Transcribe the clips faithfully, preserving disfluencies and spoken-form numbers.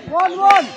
One, one.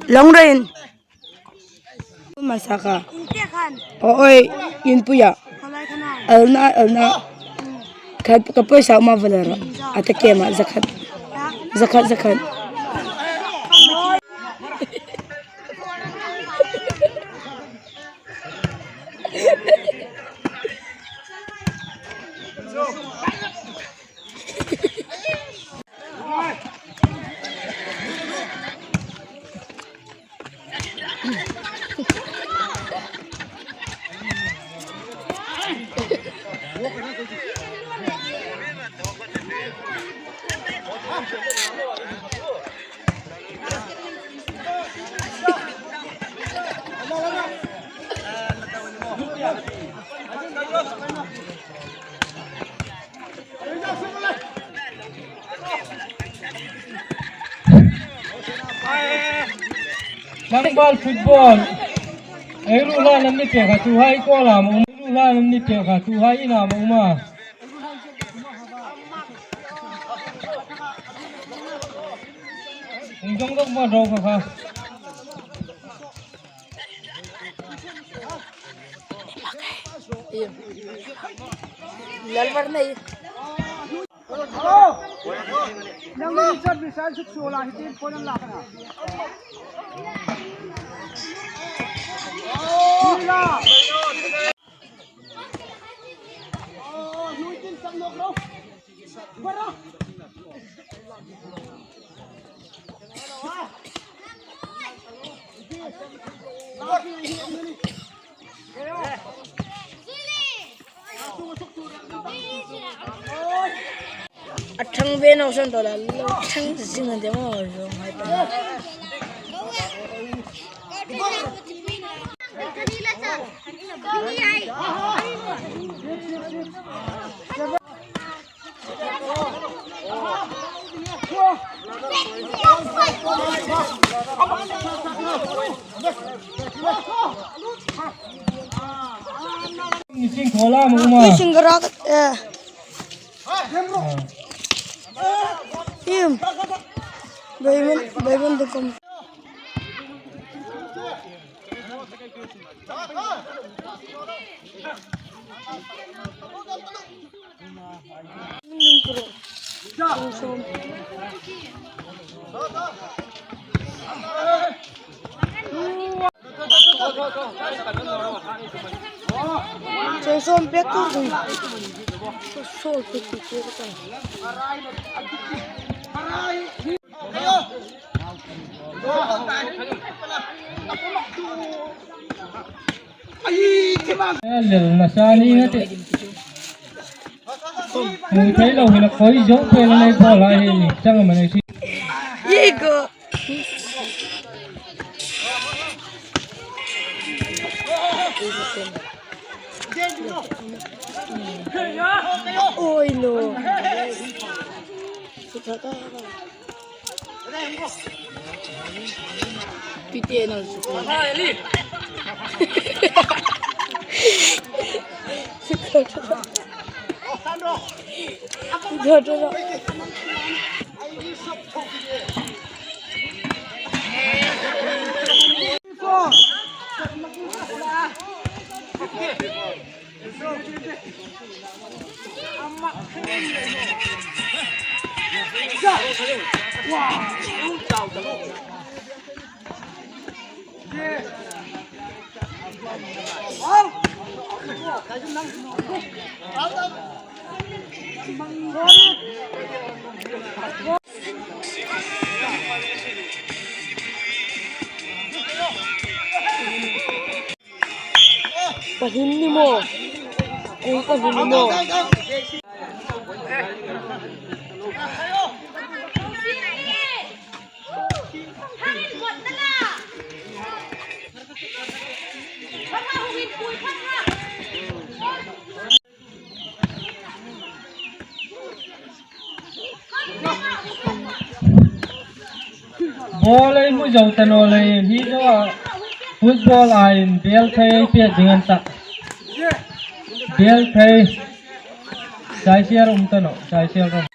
Long rain. Masaka. Oi, in puya. Alna, alna. Khat ka poisa ma valera. Ata kema, zakhat. Zakhat, zakhat. Tlangval football. Ei ruolhai an ni pek a, tuhai kuoma am um? Ei ruolhai an ni pek a, tuhai ina am um a? Hung dong dong ma dong kha kha. Lal var nei. Nang ni chat mi san suk suola hi tin pon an la khana. A thang ve naw san to la lo thang zing an de mo zong hai ta. Nising thola mu ma. Nising garak, eh. Im. Baiman, baiman dukum. Cheng som pek tur ding. Sol pek tur ding. Lel na sa ni nga te. Hmu thei lo hi la khoi zo pe la nei bol a hi ni. Chang ma nei si. Ye go. Oi no. Pite na su. Pahni ni maw. Kung pahni ni maw. Ball ei hmu zo ta naw lei, hi zo a football a inbel thei ei pek ding an ta. Bel thei. Chai siar um ta naw, chai siar um.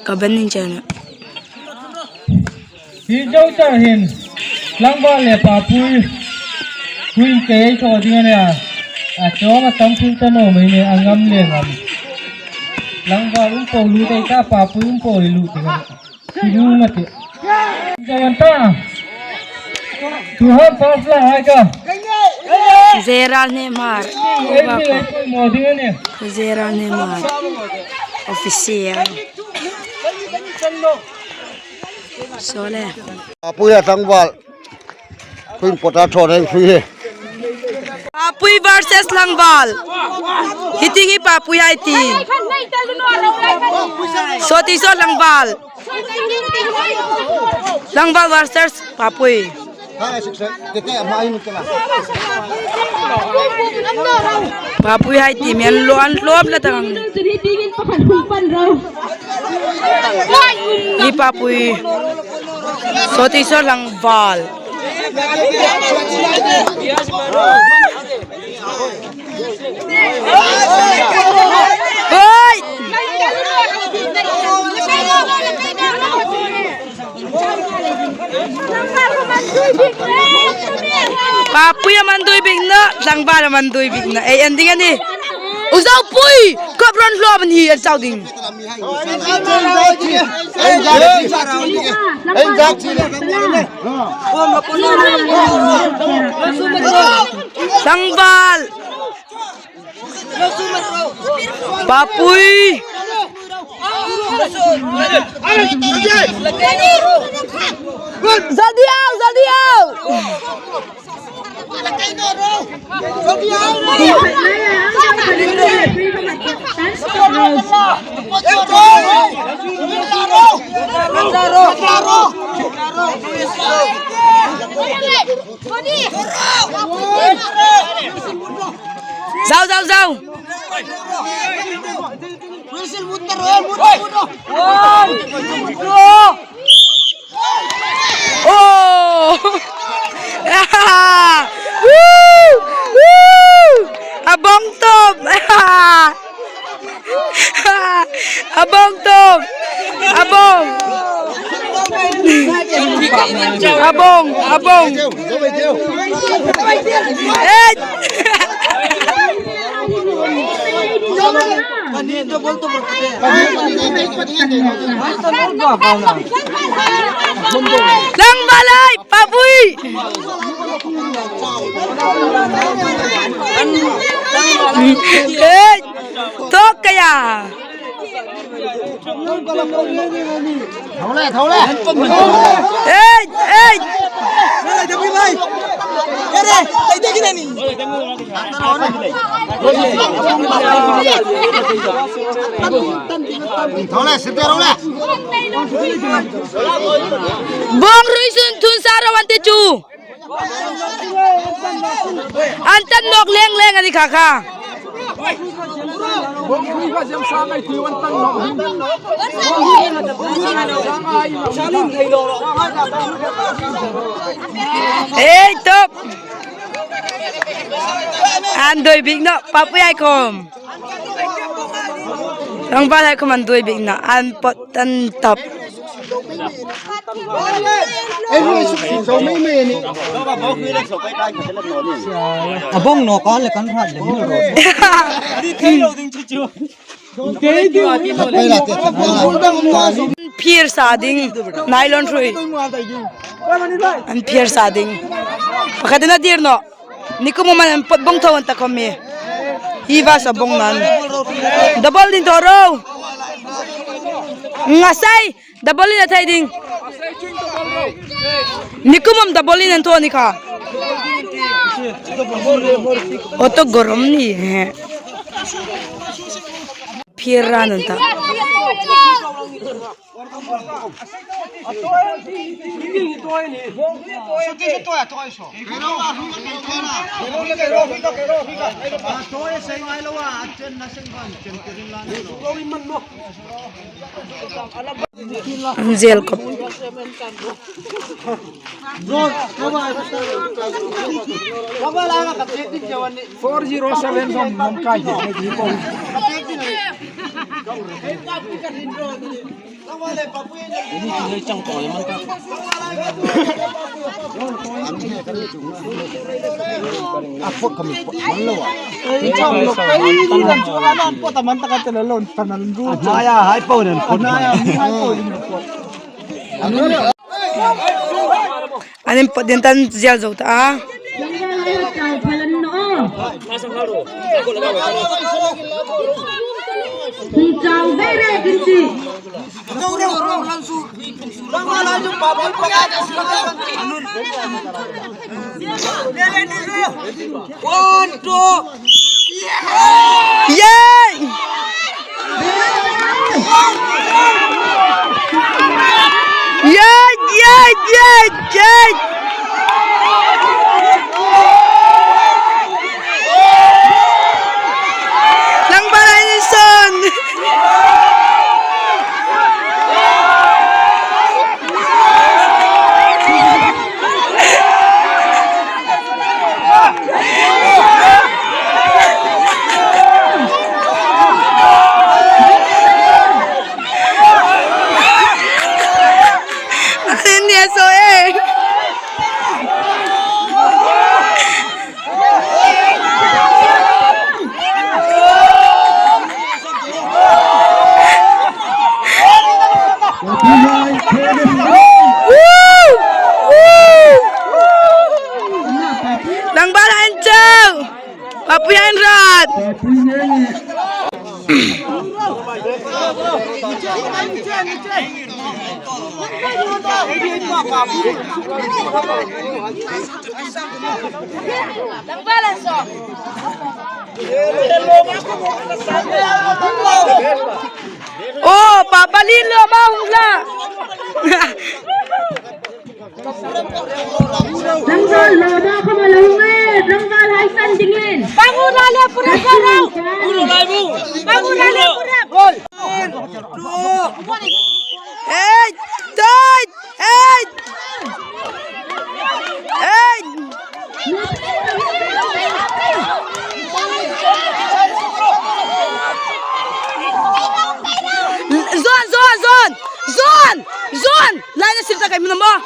Ka ban ning chena. Hi zo char hin, Tlangval le Papui, hui ke ei thaw ding a nia. A chawng a tam phul ta naw mai ni, a ngam le ngam. Tlangval um po lut ei ta, Papui um po ei lut ding a nia. Hi hung a ti. Zo an ta. Tu hon first la hai ka. Zeral ne mar. Ei ti ei pui mo ding a nia. Zeral ne mar. Official. Sole. Papui a Tlangval. Hui pota thaw reng hui he. Papui versus Tlangval. Hi tieng hi Papui hai ti. Sawti saw Tlangval. Tlangval versus Papui. Papui hai ti men lo an lop la tang. Hi Papui. Sawti saw Tlangval. Oi! Papui a man dui bik naw, Tlangval a man dui bik naw. Ei, ending ani. U Zopui, kop ron hlawm ni, an chau ding. Tlangval. Papui. Jaldi aw, jaldi aw. Zau, zau, zau. Oh! Woo! Woo! A bawng tawp! A bawng tawp! A bawng! A bawng, a bawng. Ei! Tlangval hai, Papui! Ei! Tok kaya! Thau le, thau le. Ei, ei. Thau le, sit there, thau le. Bawng ruoi sun thun sa ro an ti chu. An tan nawk leng leng a ni kha kha. Ei, top. An doi bik naw, Papui hai khom. Tlangval hai khom an doi bik naw, an pot an top. A bawng nawk a le kan hrat lem naw ro. Phir sa ding, nylon hrui. An phir sa ding. Pakhat in a dir naw. Nikum man an pot bawng thaw an ta khom mi. Hi va sa bawng nan. Double din thaw ro. Nga sai. Double in a thei ding. Nikum am double in an thaw ni kha. Auto gorom ni he. Phir ran an ta. An zel kop. Four zero seven som nom kai. A pot ka mi pot man lo a. Ei, chang lo, ei, ni dan chu a nan pot a man taka te lo lon, tan an ru. Nai a hai po nan pot. Nai a hai po nan pot. An in pot din tan zial zo ta. Chau ve re kin ti. One, two. Yay! Yay, yay, yay, yay! Tlangval hai ni son. Ni so e. Tlangval hai an chau. Papui hai an rat. O, Papa Lin lo ma hung la. Tlangval lo ma khom a lo hung e, tlangval hai san dingin. Pangu la le pura koro. Pangu la le pura. Eight, eight, eight. Eight. Zone, zone, zone. Zuan! Lai na sil ta kai mun maw.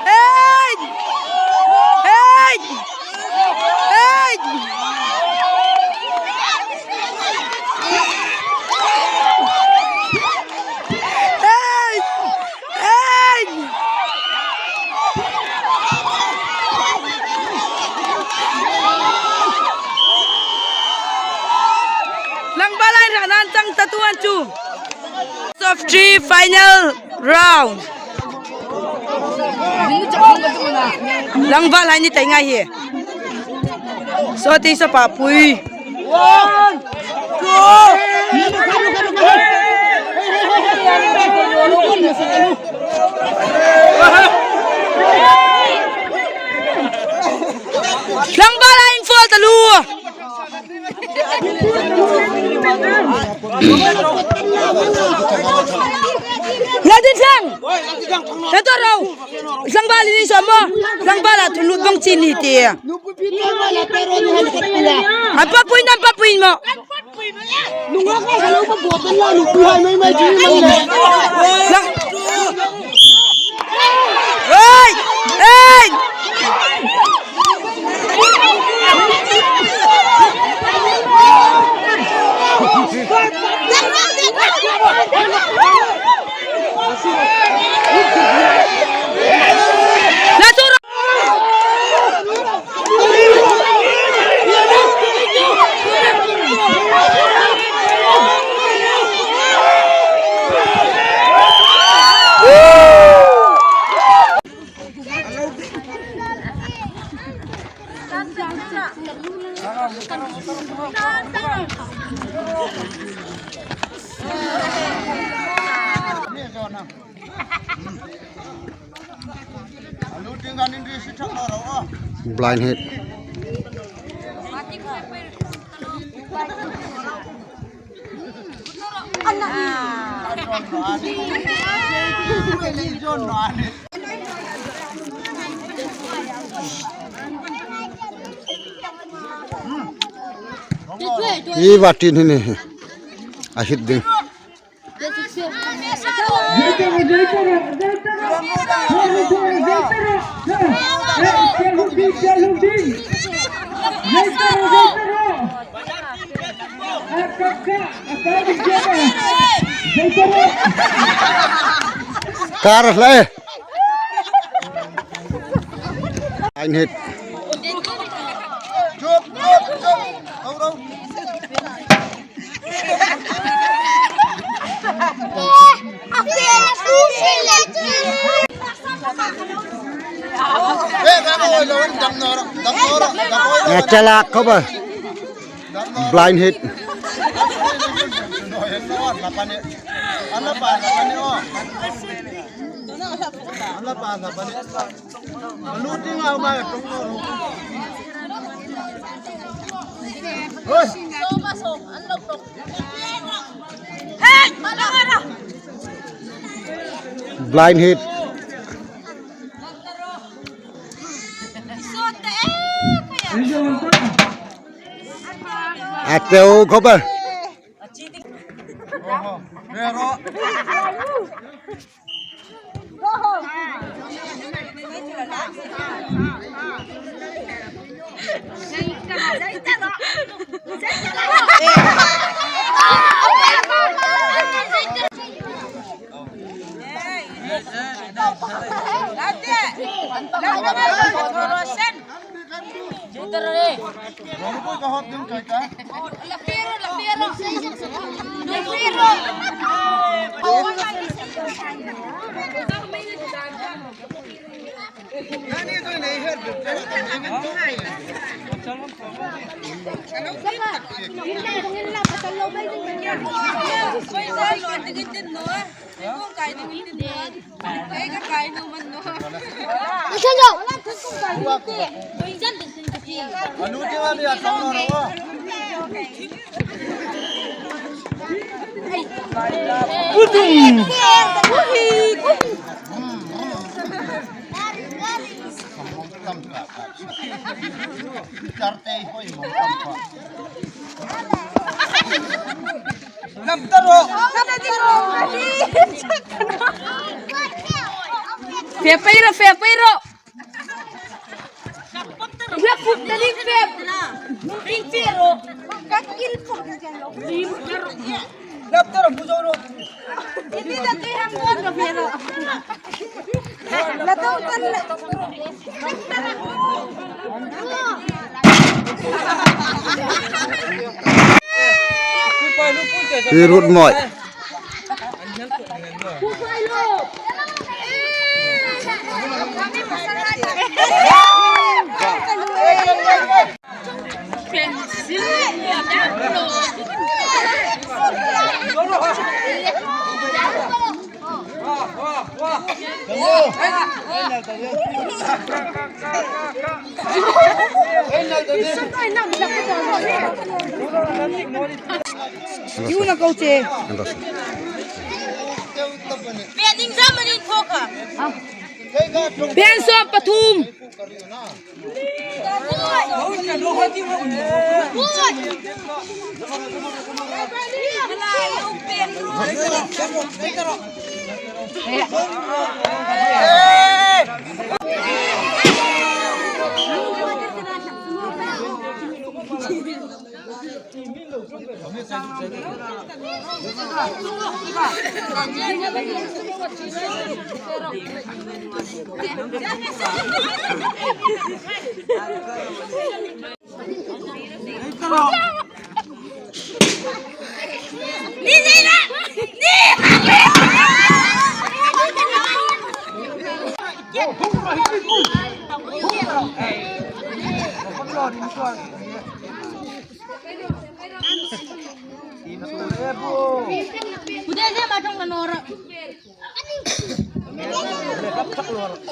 Hey! Hey! Hey! Hey! Hey! Tlangval hai hran an chang ta tuan chu. Of three final round. Tlangval hai ni tai ngai hi. Sawti sapa pui. One, two. Tlangval hai infawl ta lu. Ladin sang. Tato ro. Tlangval ni so mo. Tlangval a thun lut bang chin ni ti. Apa pui nam pa pui mo. Nunga ka halo ka bot la nu pu hai mai mai ji mai le. Lang. Hey! Hey! Blind hit. Hi va tin hi ni. A hit ding. Kar hle. Line hit. Chala khawp a. Blind hit. Blind hit. A teu khawp a. Fe pei ro, fe pei ro. Ila put na ding fe. Ding fe ro. Ka kil put. Ding fe ro. Laptop ro, bujo ro. Ini da tu ham don ro fe ro. La tau kan la. Hi rut moi. Iu na ko che. Pen exam ni ko ka. Pen sawm pathum.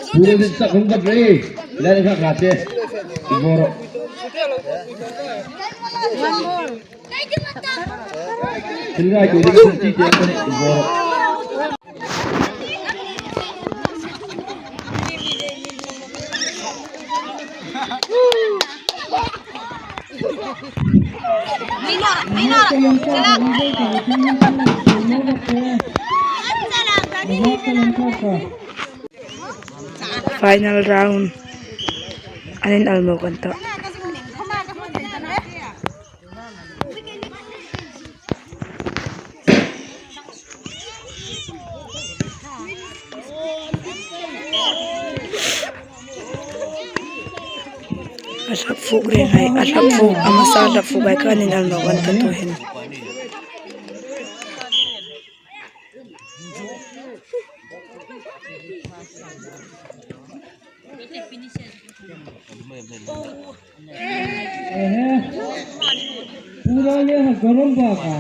Pura din sak hung bat rei. Lai ka ka te. Boro. Tin rai ko din sak ti te. Boro. Final round. An inal mo kan ta. A hlak fuk reng hai, a hlak fuk, a masa hlak fuk hai kha an inal mo kan ta tu hin. Ehe. Pura ye ha garam ba ka.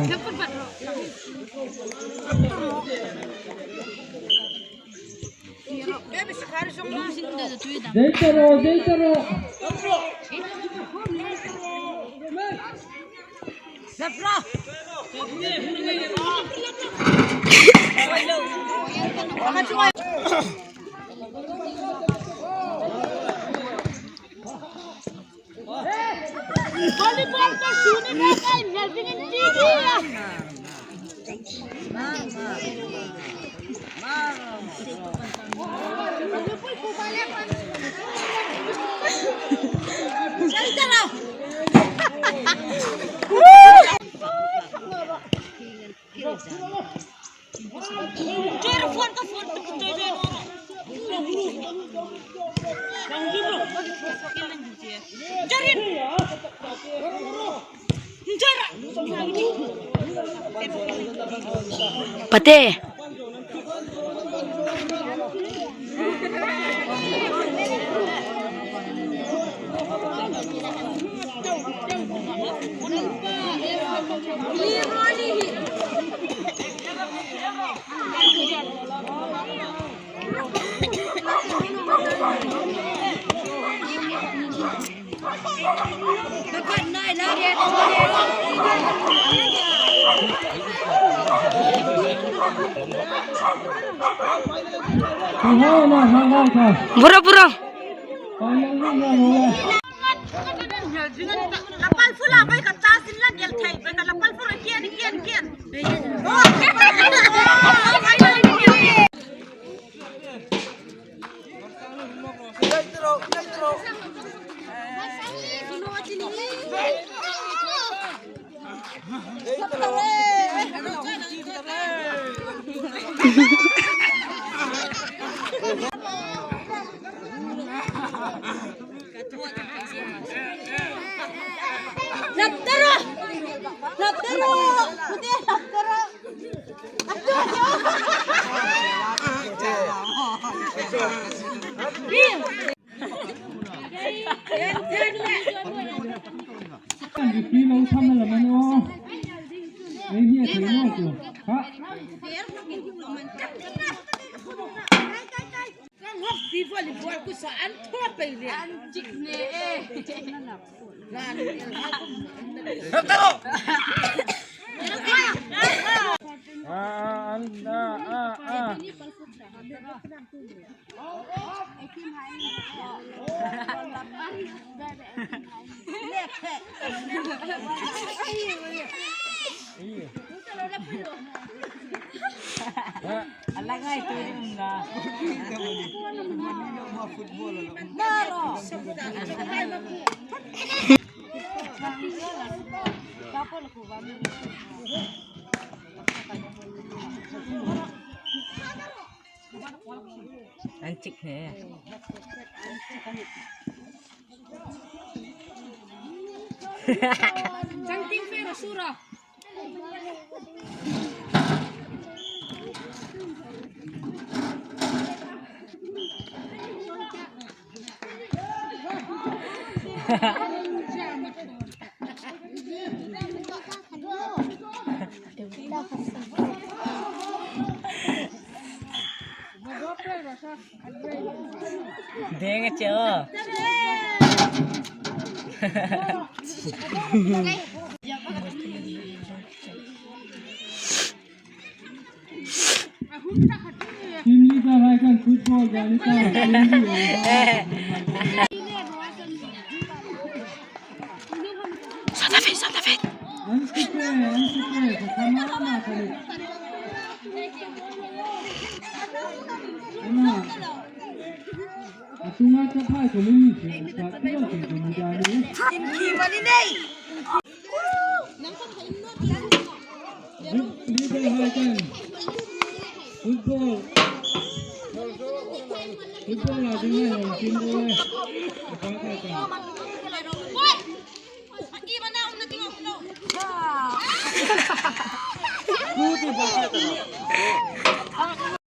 Dei taro, dei taro. Volleyball ko suni na kai, helping in tiki ya. Pate. Bura, bura. Lapal fula bai ka ta sin la gel thai, bai ka lapal fula kian, kian, kian. Laptaro! Laptaro! Pute laptaro! Pi lo tham la man o. Ei hi a thei naw chu. Ha. Kan hok pi volleyball ku sa an thaw pei le. An chik ne e. A, a, an, a, a, a. Ala ngai tu ring na. An chik ne. Chang ting fe ro su ro. Deng a che o. Team leader hai khan football dal i ta. Santa Fe, Santa Fe. An ti pe, an ti pe, ka kama ma ka ni. Ama. A tunga ka phai ko mi ni se, ka ti lo ke ko mi da ni. Leader hai khan. Football. Football a ding hai hong tin ro e. Ka ka ka. Ku ti ba.